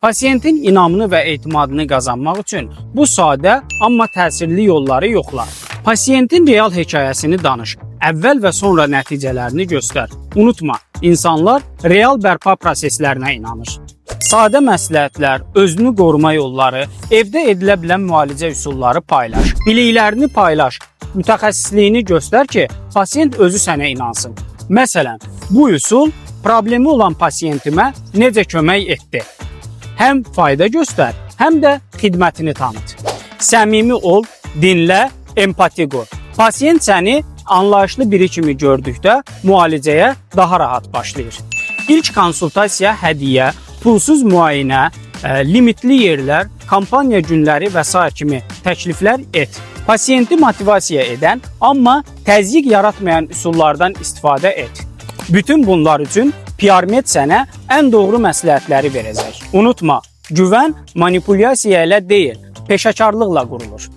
Pasiyentin inamını və etimadını qazanmaq üçün bu sadə, amma təsirli yolları yoxla. Pasiyentin real hekayəsini danış. Əvvəl və sonra nəticələrini göstər. Unutma, insanlar real bərpa proseslərinə inanır. Sadə məsləhətlər, özünü qoruma yolları, evdə edilə bilən müalicə üsulları paylaş. Biliklərini paylaş. Mütəxəssisliyini göstər ki, pasiyent özü sənə inansın. Məsələn, bu üsul problemi olan pasiyentimə necə kömək etdi? Həm fayda göstər, həm də xidmətini tanıt. Səmimi ol, dinlə, empati qur. Pasiyent səni anlayışlı biri kimi gördükdə müalicəyə daha rahat başlayır. İlk konsultasiya hədiyyə, pulsuz müayinə, limitli yerlər, kampaniya günləri və sair kimi təkliflər et. Pasiyenti motivasiya edən, amma təzyiq yaratmayan üsullardan istifadə et. Bütün bunlar üçün PRMed sənə ən doğru məsləhətləri verəcək. Unutma, güvən manipulyasiya ilə deyil, peşəkarlıqla qurulur.